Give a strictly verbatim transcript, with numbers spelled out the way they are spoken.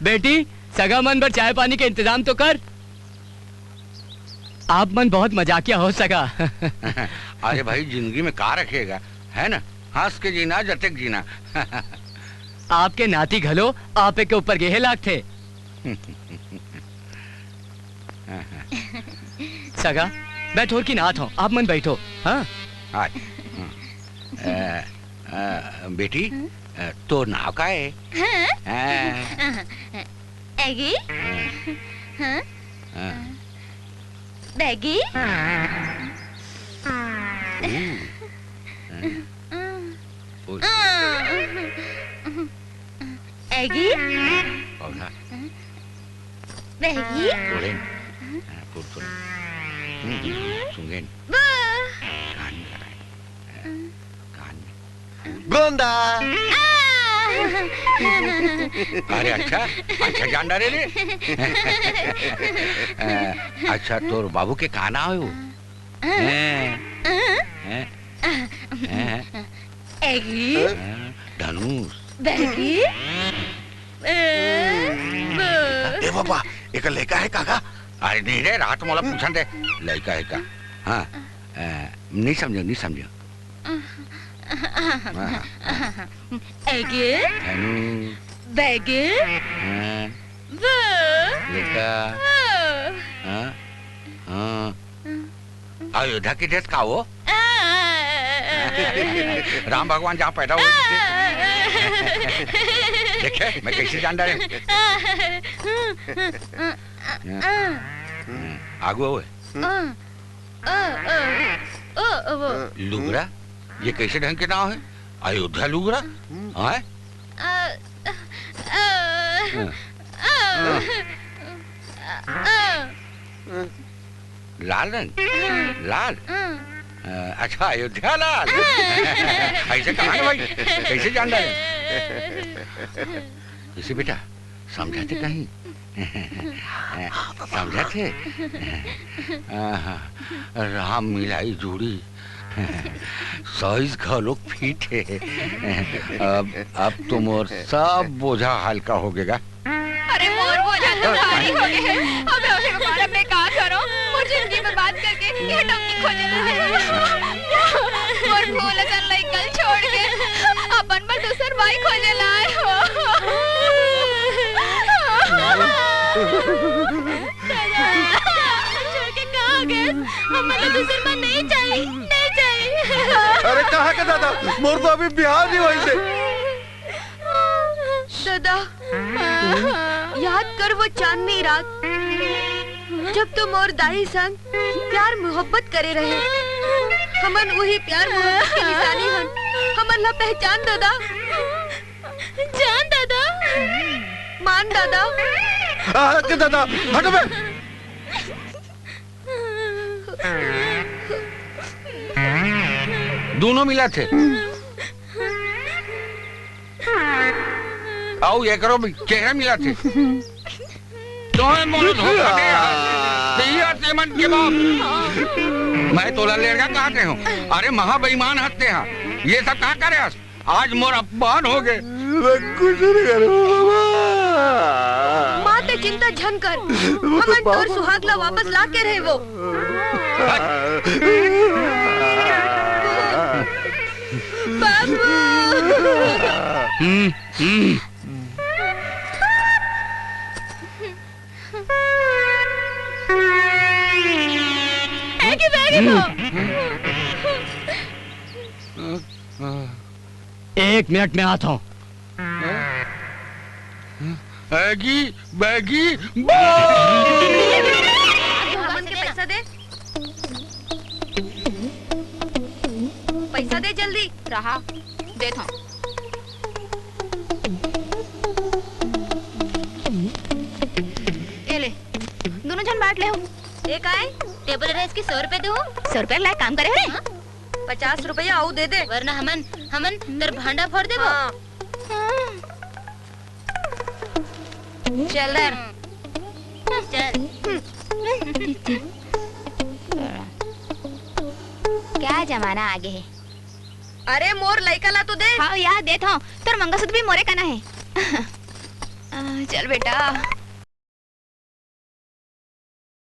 बेटी, सगा मन बर चाय पानी के इंतजाम तो कर। आप मन बहुत मजाकिया हो सगा। अरे भाई, जिंदगी में का रखेगा, है ना? हंस के जीना, जतेक जीना। आपके नाती घलो आपे के ऊपर गेहे लागथे। सगा, मैं थोरकिन आत हंव, आप मन बैठो। हाँ? हाँ। अ, अ, बेटी, अ, तोर नाव का हे? हाँ? हाँ। एगी? हाँ। हाँ? हाँ। बैगी? ओ। ओ। एगी? पौधा। बैगी? कोड़ेन। हाँ, कोड़, कोड़। हम्म, हम्म, सूंघेन। बा। कान में लगाएन। कान में। गोंदा। आ। अरे अच्छा, अच्छा जान डारे रे। अच्छा, तोर बाबू के का नाव हे वो? हैं? हैं? हैं? हैं? एगी? हैं? धनुष। बैगी? ए, ब- ए बाबा, एकर लइका हे का गा? अरे नहीं रे, रात मोला पूछन दे, लइका हे का? हाँ, अ, नहीं समझो, नहीं समझो। हाँ, हाँ। एगे? धनुष। बैगे? हाँ। ब- लइका। हाँ। हाँ, हाँ। अयोध्या के देश का वो? राम भगवान जहाँ पैदा हुए थे। देखे, मैं कैसे जान डारे हूँ। आगू हुए। लुगरा, ये कैसे ढंग के नाव हे? अयोध्या लुगरा? हाँ? लाल रंग? लाल? अ, अच्छा, अयोध्या लाल। ऐसे कहा ना भाई, कैसे जान डारे? इसे बेटा, समझाथे कहीं? समझाथे? आहा, राम मिलाई जोड़ी। साइज घलोक फिट हे। अब, अब तो मोर सब बोझा हल्का होगे गा। अरे मोर बोझा तो भारी होगे हे। अब ओहे बार मैं का करों? मोर जिंदगी बर्बाद करके ये टंकी खोजे ला आए। मोर फूल असन लइका ल छोड़ के अपन बर दूसर बाई खोजे ला आए हो। दादा, छोड़ के कहाँ गए? हमन ला दूसर माँ नहीं चाहिए, नहीं चाहिए। अरे कहाँ के दादा? मोर तो अभी बिहाव नहीं होइस हे। दादा, याद कर वो चांदनी रात, जब तुम और दाई संग प्यार मोहब्बत करे रहे। हमन वही प्यार मोहब्बत के निशानी हन। हमन ला पहचान दादा। जान दादा। मान दादा। आ, के दादा, हटो बे। दोनों मिलाथे। अउ एकरो भी चेहरा मिलाथे। तोहे मोला धोखा दे हस। तेही हस ये मन के बाप। मैं तोला लेड़गा कहत रहेंव। अरे महा बेईमान हस तेहा। ये सब का करे हस? आज मोर अपमान होगे। मैं कुछ नहीं करूँ बाबा। माँ ते चिंता झन कर, हमन तोर सुहाग ला वापस ला के रहे वो। बाबू। हम्म, हम्म। एकी बैगी को। एक मिनट में आता हूँ। एगी बैगी बो। हमन के पैसा दे। पैसा दे जल्दी। रहा, देत हंव। ए ले, दोनों झन बांट ले हो। ए काय? टेबल रहे इसकी सौ रुपए दे हो। सौ रुपए लायक काम करे हो रे? हाँ? पचास रुपया अउ दे दे। वरना हमन, हमन तोर भांडा फोड़ देबो। हाँ। चल धर। चल। क्या जमाना आगे हे। अरे मोर लइका ला तो दे। हाँ यार, देत हँव। तोर मंगलसूत्र भी मोरे कना हे। आ, चल बेटा।